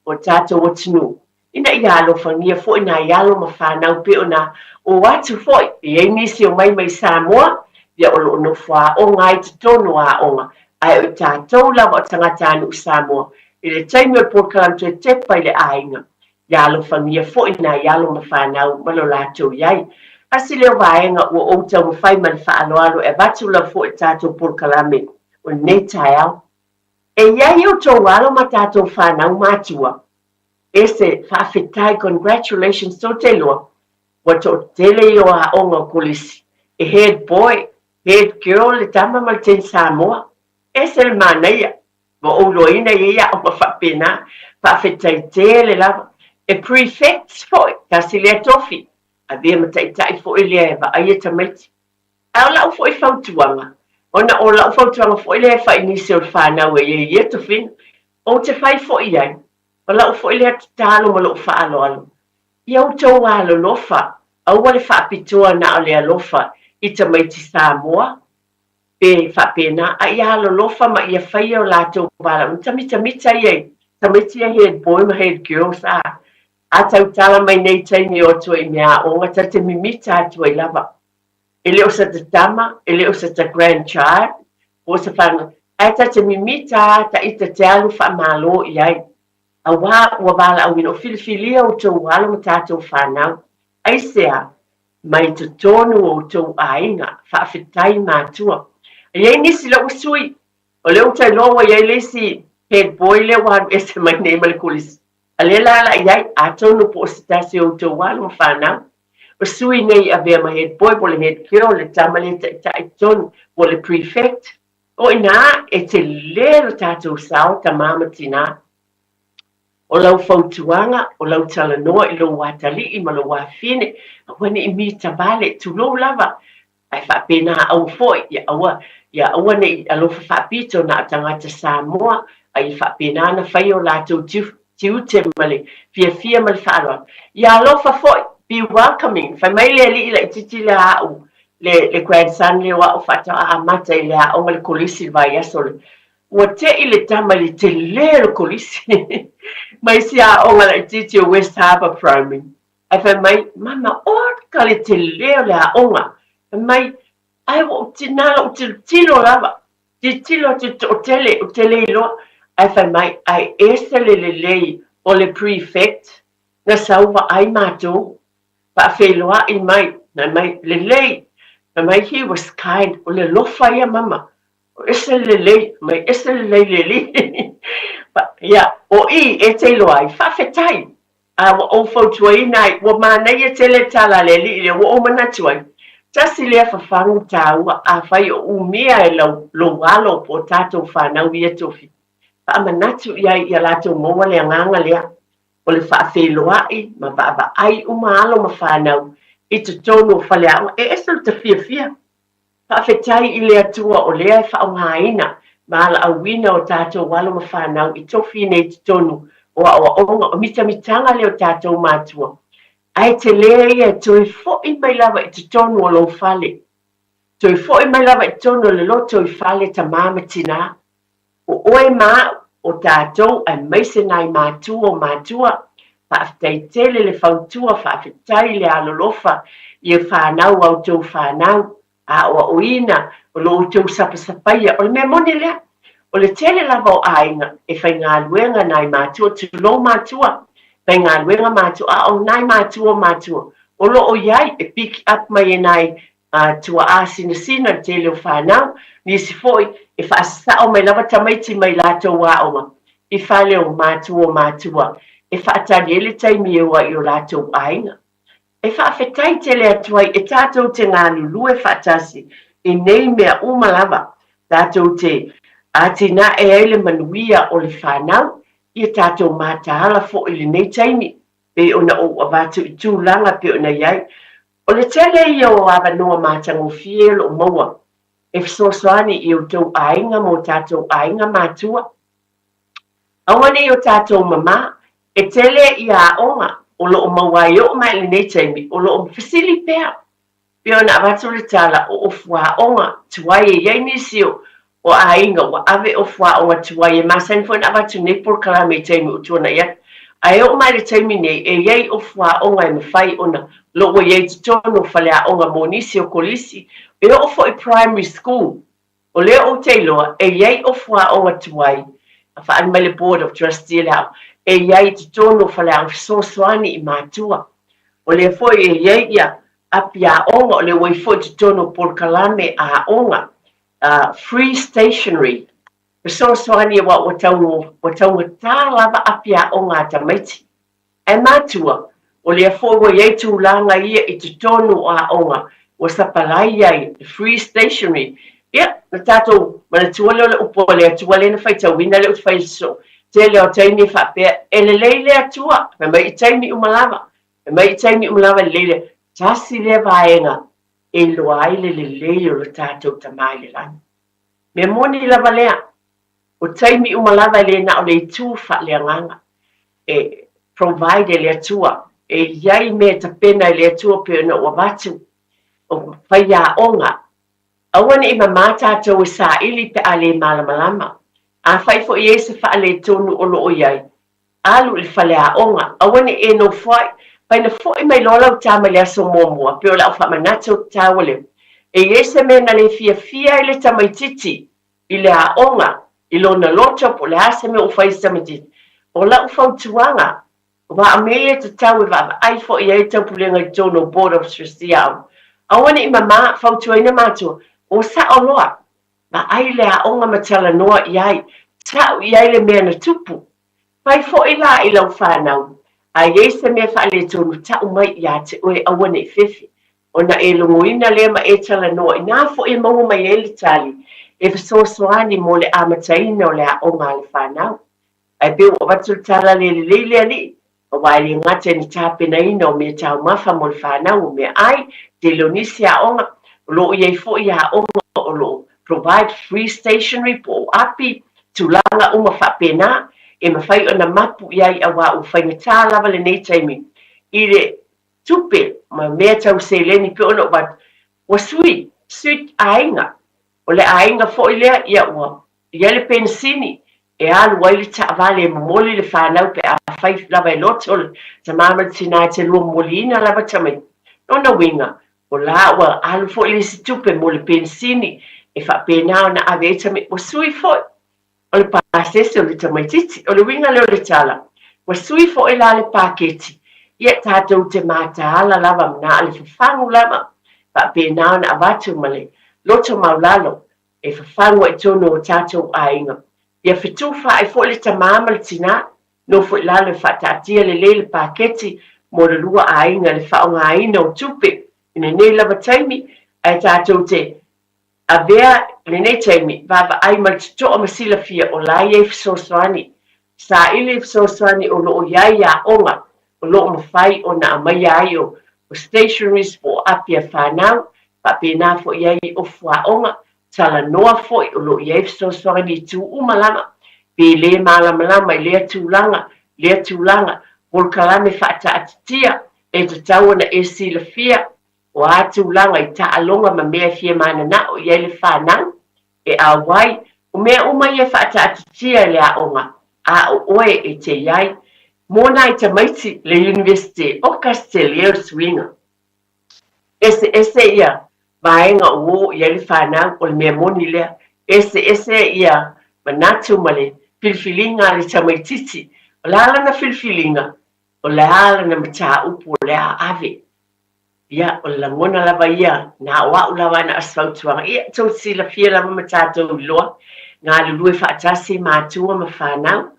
S1: o le tatou atunuu, ina ia alofagia foi nai alo ma fanau pei ona o atu foi. E i ai nisi o mai mai Samoa, ia o lo o nofo aoga ai i totonu o aoga, ae o i tatou lava o tagatanuu Samoa i le taimi o le polokalame toe tepa i le aiga, Ia alofagia foi nai alo ma fanau ma lo latou i ai. Tasi lea o vaega ua ou taumafai ma le faaaloalo e avatu lava foi i le tatou polokalame o lenei taeao. E i ai outou alo ma tatou fanau matua, e se faafetai, congratulations, tou te iloa, ua toatele ia o aoga o kolisi, e head boy, head girl le tama ma le teine Samoa. Ese le manaia. Ua ou iloaina i ia aoga faapena, faafetai tele lava. E prefects foi, tasi lea tofi, avea ma taitai foi lea e vaaia tamaiti. Ae o lau foi fautuaga, ona o lau fautuaga foi lea e fai i nisi o le fanau e i ai i ia tofiga, ou te fai foi i ai, o lau foi lea tatalo ma lou faaaloalo, ia outou alolofa, aua le faapitoa na o le alofa i tamaiti Samoa, Pe faapena, a ia alolofa ma ia faia o latou valaauina, ta mitamita ia i tamaiti ia head boy ma head girls a a tautala mai nei taimi o atu ai i mea aoga, ta te mimita atu ai lava. E le o sa ta tama, e le o sa ta grandchild, po o sa whanau. Ae ta te mimita a ta ita te alu faamalo i ai, auā ua valaauina o filifilia outou alo ma tatou fanau. Aisea? Mai totonu o outou aiga, faafetai matua. E i ai nisi lea ua sui, o lea ua tailoa ua i ai le isi head boy lea ua alu ese mai nei ma le kolisi. A lea la la i ai, atonu po o se tasi o outou alo ma fanau. O sui nei i avea ma head boy po o le head girl, le tama lea e taitai totonu, po o le prefect. O i ina e tele lo tatou sao tamā ma tinā. O lau fautuaga, o lau talanoa i lou atalii ma lou afine, aua ne i mita vale, tulou lava, ae faapena aua foi, ia aua, ia aua ne i alofa faapito na o tagata Samoa, a ia faapena ona faia o latou tiute ma le fiafia ma le faaaloalo. Ia alofa foi, be welcoming, fai mai le alii laitiiti lea a au, le, le grandson lea o au faatoa amata i le aoga le kolisi i le vaiaso le, ua te'i le tama i le telē o le kolisi ma isi aoga laitiiti o West Harbour Primary. Ae fai mai, Mama, oka le telē o le aoga. Fai mai, ae ua ou tinā lou tilotilo lava, tilotilo atu i le toatele, ou te le iloa. Ae fai mai, ae ese le lelei o le prefect na sau vaai matou, faafeiloai mai, fai mai, lelei. Fai mai, he was kind, o le alofa ia mama. Ese le lelei, mai ese le lelei le alii. Ia, o i e te iloa ai, faafetai. A ua ou fautuaina ai, ua manaia tele le tala a le alii lea, ua ou manatu ai, tasi lea fafagu taua, afai o umia e lau, lou alo po o tatou fanau ia tofi, faamanatu i ai ia latou maua le agaga lea, o le faafeiloai ma vaavaai uma alo ma fanau i totonu o faleaoga, e ese le tafiafia. Faafetai i le Atua o lea e faaaogaina ma alaauina o tatou alo ma fanau i tofi nei i totonu o aoaoga, o mitamitaga lea o tatou matua. Ae tele ia e toe foi mai lava i totonu o lou fale. Toe foi mai lava i totonu o le loto i fale tamā ma tinā. O oe ma au, o tatou aemaise nai matua o matua, faafetai tele le fautua, faafetai le alolofa i fanau a outou fanau, aoaoina o lo outou sapasapaia. O le mea moni lea, o le tele lava o aiga e faigaluega nai matua, tulou matua, faigaluega matua, a o nai matua o matua, o lo o i ai e pick up mai e nai a tuaa sinasina le tele o fanau, nisi foi e faasasao mai lava tamaiti mai latou aoga i fale o matua o matua e faatali ai le taimi e o ai i o latou aiga. E faafetai tele atu ai e tatou te galulue faatasi i nei mea uma lava, tatou te atinae ai le manuia o le fanau, ia tatou mataala foi i lenei taimi, pei ona ou avatu i tulaga pei ona i ai. O le tele ia o avanoa matagofie o lo o maua e fesoasoani i outou aiga ma o tatou aiga matua. Aua ne i o tatou mama, e tele ia aoga o lo o maua ai e oo mai i lenei taimi o lo o fesili pea Pei ona avatu le tala o ofuaoga tuai e i ai nisi o aiga ua ave ofuaoga tuai e masani foi ona avatu nei polokalame i taimi ua tuanai atu. Ae oo mai le taimi nei e i ai ofuaoga e mafai ona lo ua i ai i totonu o faleaoga mo nisi o kolisi e oo foi primary school. O lea ou te iloa e i ai ofuaoga tuai a faaali mai le Board of Trustee le aoga e i ai i totonu o faleaoga fesoasoani i matua. O lea foi e i ai ia api aoga, o lea ua i foi i totonu o polokalame a aoga, free stationery, fesoasoani aua ua tau, ua taugata lava api aoga a tamaiti. Ae matua, o lea foi ua i ai tulaga ia i totonu o aoga ua sapalai ai le free stationery. Ia, na tatou manatua lea o le upu a le Atua lea na faitauina lea ou te fai soo. Tele o taimi e faapea, e lelei le Atua, fai mai i taimi uma lava. Fai mai i taimi uma lava e lelei le tasi lea vaega e iloa ai le lelei o lo tatou Tama i le lagi. Mea moni lava lea, o taimi uma lava e le na o le itu faaleagaga e provide e le Atua, e i ai mea e tapena e le Atua pei ona ou avatu, o faiaoga. Aua ne i mamā tatou e saili pe a le malamalama. Afai foi e i ai se faaletonu o lo o i ai, alu i le faleaoga, aua ne i e nofoai, fai na foi mai loa lau tama i le aso muamua, pei o le au faamanatu o te taua lea. E i ai se mea na le fiafia ai le tamaitiiti. i le aoga i lona loto po o le a se mea ua fai i se tamaitiiti. O lau fautuaga, aua o mea ia e tatau e vaavaai foi i ai le taupulega i totonu o Board of Trustee aoga, aua ne i mama, fautuaina matua, o sao loa, vaai le aoga ma talanoa i ai, tau i ai le mea na tupu. Fai foi la i lau fanau, a i ai se mea faaletonu tau mai ia te oe aua ne i fefe, ona e logoina lea ma e talanoa inā foi e maua mai ai le tali e fesoasoani mo le amataina o le aoga a le fanau. Ae pei ua avatu le tala le lelei le alii, aua e le gata i le tapenaina o mea taumafa mo le fanau o meaai, tele o nisi aoga, o lo o i ai foi aoga o lo o provide free stationery po o api, tulaga uma faapena e mafai ona mapu i ai aua ua faigata lava lenei taimi i le tupe ma mea tau seleni pei ona ou avatu, ua sui, sui aiga. O le aiga foi lea ia ua i ai le penisini e alu ai le taavale e momoli le fanau pe afai lava e loto le tama ma le tina e te lua momoliina lava tamaiti. Lona uiga, o la ua alu foi le isi tupe mo le penisini e faapena ona ave ai tamaiti. Ua sui foi o le pasese o le tamaitiiti. O le uiga lea o le tala, ua sui foi la le paketi, ia tatou te mataala lava ma na o le fafagu lava, faapena ona avatu ma le loto maulalo e fafagu ai totonu o tatou aiga. Ia fetufaai foi le tamā ma le tinā, nofo i lalo e faataatia lelei le paketi mo le lua aiga i le faaaogaina o tupe i lenei lava taimi, ae tatou te avea lenei taimi vaavaai ma le totoa ma silafia o la e i ai fesoasoani. Saili le fesoasoani o lo o i ai aoga o lo o mafai ona aumaia ai o stationaries po o api a fanau, faapena foi i ai i ofu aoga, talanoa foi o lo o i ai fesoasoani i itu uma lava, pe le malamalama i lea tulaga, lea tulaga, polokalame faataatitia e tatau ona e silafia o a tulaga i taaloga ma mea e fia mananao i ai le fanau e auai, o mea uma ia e faataatitia e le aoga, a o oe e te i ai. Mō nai tamaiti le Universite o Kasitelia o le suiga. Eseese ia vaega o o i ai le fanau, o le mea moni lea. Eseese ia manatu ma le filifiliga a le tamaitiiti. O le a lana filifiliga? O le a lana mataupu o le a ave? Ia, o le lagona lava ia, na o a'u lava na o se fautuaga, ia, tou te silafia lava ma tatou iloa, galulue faatasi matua ma fanau,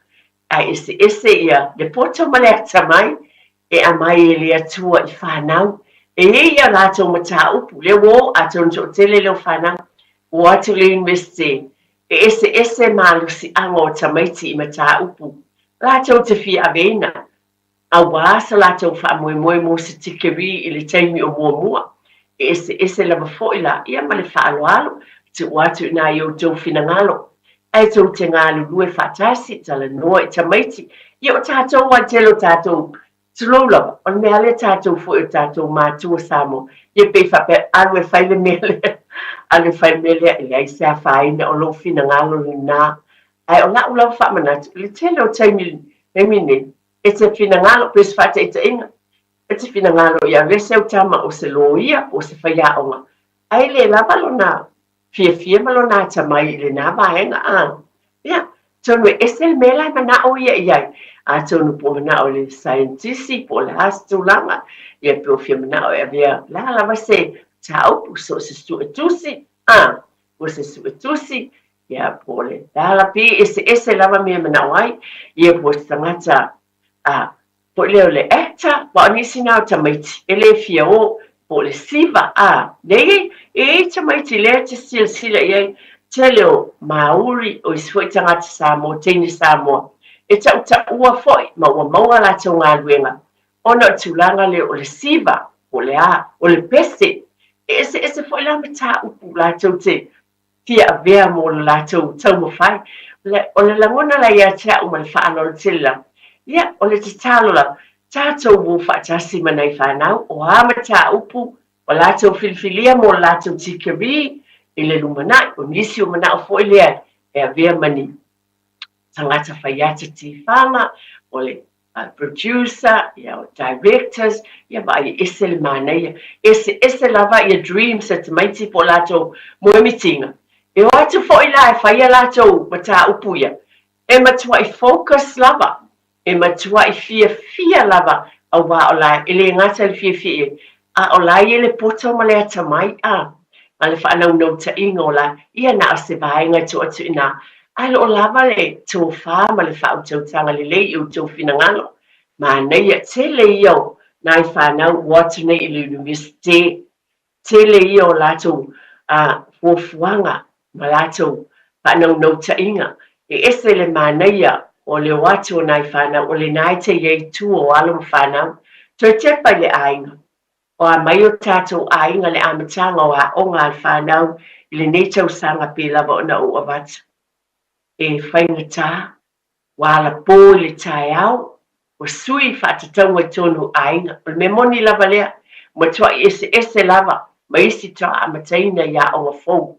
S1: ae eseese ia le poto ma le atamai e aumai e le Atua i fanau. E i ai a latou mataupu, lea ua o, atonu toatele lea o fanau, ua o atu i le Universite, e eseese malosiaga o tamaiti i mataupu latou te fia aveina. Auā so latou faamoemoe mo se tikeri i le taimi o muamua, e eseese lava foi la ia ma le faaaloalo, tuu atu inā i outou finagalo. Ae tou te galulue faatasi, talanoa i tamaiti, ia o tatou a tele o tatou, tulou lava, o le mea lea tatou foi o tatou matua Samoa, ia pei faapea, alu e fai le mea lea, alu e fai le mea lea, e leai se afaina, o lou finagalo lena. Ae o la'u lava faamanatu, i le tele o taimi, taimi nei, e te finagalo, pei o se faataitaiga, e te finagalo ia aveese au tama o se loia po o se faiaoga, ae le lava lona fiafia ma lona atamai i lena vaega, a, ia, atonu e ese le mea la e manao ia i ai, atonu po o manao i le saienitisi po o le a se tulaga, ia pe o fia manao e avea le a lava se mataupu, so o se suetusi, a, po o se suetusi, Ia, po o le ala pē eseese lava mea e manao ai, ia po o se tagata a, foi lea o le actor, aua o nisi na o tamaiti e le fia o, po o le siva, a, nei e i ai tamaiti lea e te silasila i ai, tele o Māori, o isi foi tagata Samoa, teine Samoa, e tautaua foi ma ua maua a latou galuega ona o le tulaga lea o le siva, po o le a, o le pese. E eseese foi la mataupu latou te fia avea mo le latou taumafai. O le lagona la ia te a'u ma le faaaloalo tele lava, ia, o le tatalo lava, tatou o faatasi ma nai fanau, o a mataupu ua latou filifilia mo le latou tikeri i le lumanai, o nisi o manao foi lea e avea ma ni tagata faiata tifaga, o le producer, ia o directors, ia vaai e ese le manaia. Eseese lava ia dreams a tamaiti po o latou moemitiga. E o atu foi la e fai a latou mataupu ia, e matuai focus lava, e matuai fiafia lava aua o la e le gata i le fiafia i ai, a o la e i ai le poto ma le atamai a, ma le faanaunautaiga o la, ia na o se vaega e tuu atu i ina, ae o lo o lava le tofa ma le faautautaga lelei i outou finagalo. Manaia tele ia o nai fanau ua o atu nei i le Iunivesite Tele ia o latou fuafuaga ma latou faanaunautaiga. E ese le manaia o le o atu o nai fanau, o lena e te i ai i tua o alo ma fanau. Toe tepa i le aiga. O a mai o tatou aiga le amataga o aoga a le fanau i lenei tausaga pei lava ona ou avatu. E faigata Ua alapō i le taeao, ua sui faatatauga i tonu o aiga. O le mea moni lava lea, ua matuai eseese lava ma isi toa amataina i aoga fou.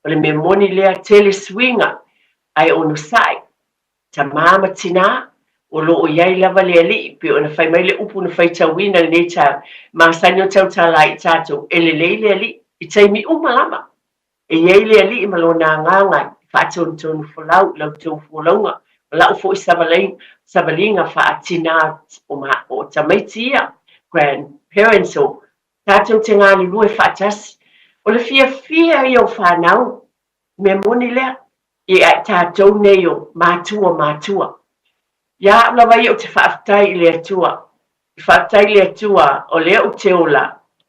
S1: O le mea moni lea, tele suiga, ae onosai, tamā ma tinā, o lo o i ai lava le Alii, pei ona fai mai le upu na faitauina i lenei taeao, masani o tautala ai i tatou, e lelei le Alii, i taimi uma lava. E i ai le Alii ma Lona Agaga e faatonutonu folau i la outou folauga ma la'u foi savaliga faa-tinā o tamaiti ia, grandparents, o tatou te galulue faatasi. O le fiafia ia o fanau, mea moni lea, ia i tatou nei o matua o matua. Ia a'u lava ia ou te faafetai i le Atua, i faafetai i le Atua o lea ou te ola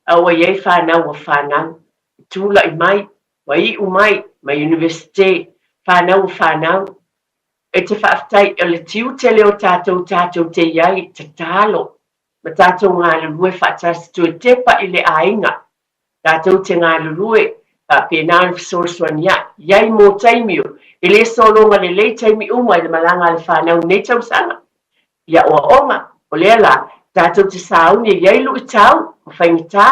S1: a ua i ai fanau a fanau. I tulai mai, ua iu mai, mai Iunivesite, fanau o fanau. E te faafetai o le tiute lea o tatou tatou te i ai, tatalo ma tatou galulue faatasi, toe tepa i le aiga, tatou te galulue faapena ona fesoasoani ai, i ai mō taimi o, e le sologa lelei taimi uma i le malaga a le fanau i nei tausaga. I aoaoga, o lea la, tatou te sauni e i ai luitau ma faigata,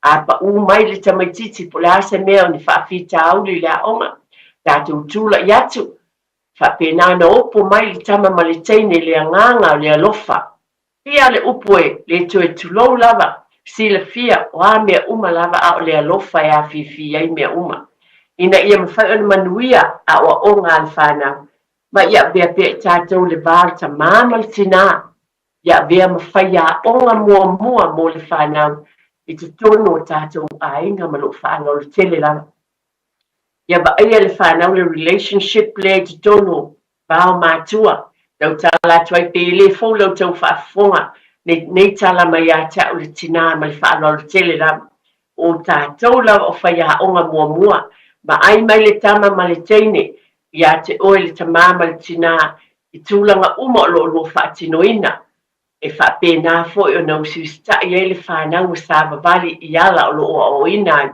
S1: a paʻū mai le tamaitiiti po o le a se mea o ni faafitauli i le aoga, tatou tulai atu, faapena ona opo mai le tama ma le teine i le agaga o le alofa. Pia le upu e le toe tulou lava, silafia o a mea uma lava a o le alofa e afifi ai mea uma, ina ia mafai ona manuia aoaoga a le fanau, Ma ia avea pea i tatou le va o le tamā ma le tinā, ia avea ma faiaoga muamua mo le fanau i totonu o tatou aiga ma lou faaaloalo tele lava. Ia vaaia le fanau le relationship lea i totonu o va o matua, tautala atu ai pe le fou la outou faafofoga nei tala mai ia te au le tinā ma le faaaloalo tele lava. O tatou lava o faiaoga muamua, vaai mai le tama ma le teine ia te oe le tamā ma le tinā i tulaga uma o lo o lua faatinoina, e faapena foi ona usiusitaʻi ai le fanau ma savavali i ala o lo o aoaoina ai,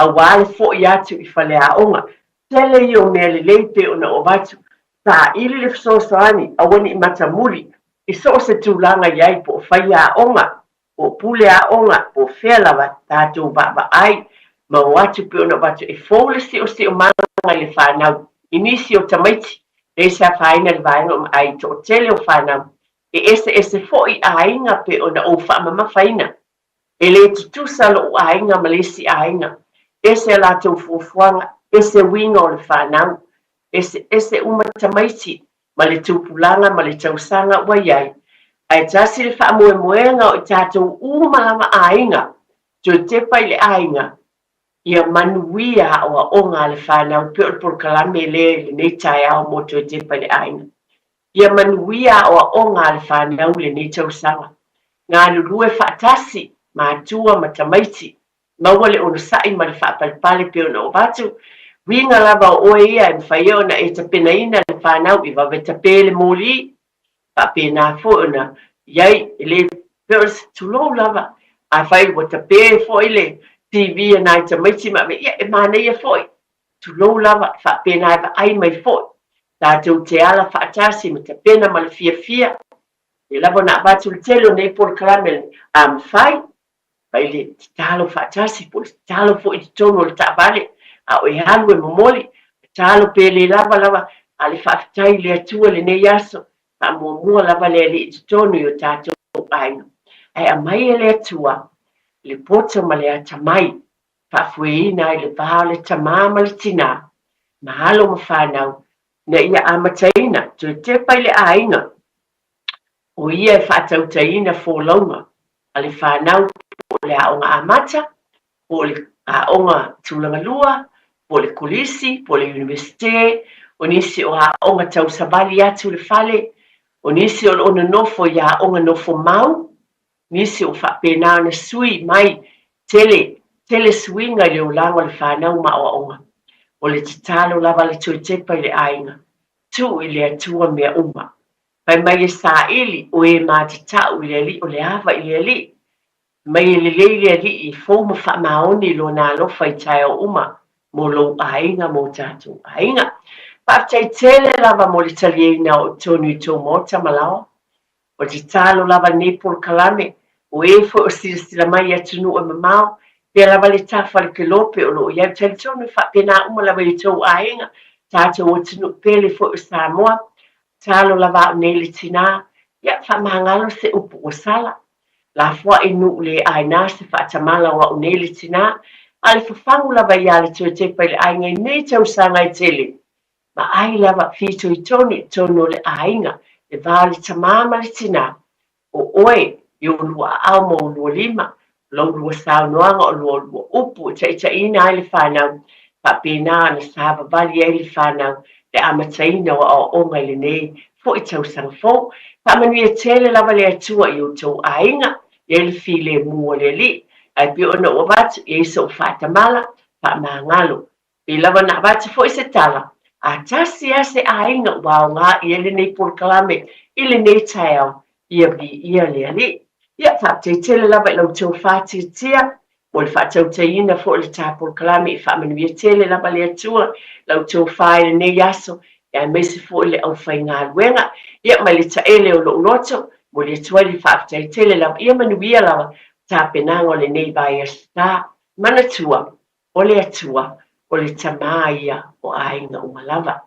S1: auā le foʻi atu i faleaoga. Tele ia o mea lelei pei ona ou avatu, saili le fesoasoani, aua ne i matamuli i so o se tulaga i ai po o faiaoga, po o pule aoga, po o fea lava tatou vaavaai ma o atu pei ona avatu e fou le siosiomaga i le fanau i nisi o tamaiti, lea se afaina i le vaega uma ae i toatele o fanau e eseese foi aiga pei ona ou faamamafaina. E le tutusa lou aiga ma le isi aiga, ese a latou fuafuaga, ese uiga o le fanau, eseese uma tamaiti ma le tupulaga ma le tausaga ua i ai, ae tasi le faamoemoega o i tatou uma lava aiga, toe tepa i le aiga, ia manuia aoaoga a le fanau pei o le polokalame lea i lenei taeao mo toe tepa i le aiga. Ia manuia aoaoga a le fanau i lenei tausaga. Galulue faatasi, matua ma tamaiti, Maua le onosai ma le faapalepale pei ona ou avatu. Uiga lava o oe ia e mafai ai ona e tapenaina le fanau i vave tape le moli. Faapena foi ona i ai, e le pei o se tulou lava. Afai ua tape foi le TV a nai tamaiti ma ave, ia e manaia foi. Tulou lava, e faapena e vaai mai foi. Tatou te ala faatasi ma tapena ma le fiafia. E lava ona avatu le tele o nei polokalame a mafai. Fai le tatalo faatasi po o le tatalo foi i totonu o le taavale a o e alu e momoli, tatalo pe le lava lava, a le faafetai i le Atua i lenei aso, faamuamua lava le Alii i totonu i o tatou aiga. Ae aumai e le Atua le poto ma le atamai. Faafoeina ai le va o le tamā ma le tinā, ma alo ma fanau, ina ia amataina toe tepa i le aiga, o ia e faatautaina folauga a le fanau po o le aoga amata, po o le aoga tulaga lua, po o le kolisi, po o le Iunivesite, o nisi o aoga tausavali atu le fale, o nisi o lo o nonofo i aoga nofo mau, nisi o faapena ona sui mai tele, tele suiga i le olaga o le fanau ma aoaoga. O le tatalo lava a le Toetepa i le aiga, tuu i le Atua mea uma. Fai mai e saili o e matatau i le Alii o le ava i le Alii. Fai mai e lelei le Alii e fou ma faamaoni lona alofa i taeao uma mo lou aiga mo tatou aiga. Faafetai tele lava mo le taliaina o totonu i tou maota ma laoa. O le tatalo lava lenei polokalame, o e foi o silasila mai i atunuu e mamao, pea lava le tafa o le kelope o lo o i ai. Ou te talitonu e faapena uma lava i outou aiga, tatou atunuu pele foi o Samoa. Tatalo lava au nei le tinā, ia faamagalo se upu ua sala. Lafoai nuu le aina se faatamala o au nei le tinā, a o le fafagu lava ia le toe tepa i le aiga i nei tausaga e tele. Vaai lava, fitoitonu i totonu o le aiga, le va o le tamā ma le tinā, o oe i ou lua aao ma ou lua lima, o lou lua saunoaga, o lua lua upu e taitaiina ai le fanau, faapena ona savavali ai le fanau le amataina o aoaoga i lenei foi tausaga fou. Faamanuia tele lava le Atua i outou aiga, i ai le filemu o le Alii, ae pei ona ou avatu, i ai sou faatamala, faamagalo. Pei lava na avatu foi se tala, a tasi lava se aiga ua aoga i ai lenei polokalame i lenei taeao, ia viia le Alii. Ia, faafetai tele lava i la outou faatiatia mo le faatautaiina foi o le ta polokalame i faamanuia tele lava le Atua i la outou fa i lenei aso, aemaise foi le aufaigaluega. Ia, mai le taele o lou loto, momoli atu ai le faafetai tele lava. Ia manuia lava tapenaga o lenei vaiaso ta. Manatua, O le Atua, o le Tamā ia o aiga uma lava.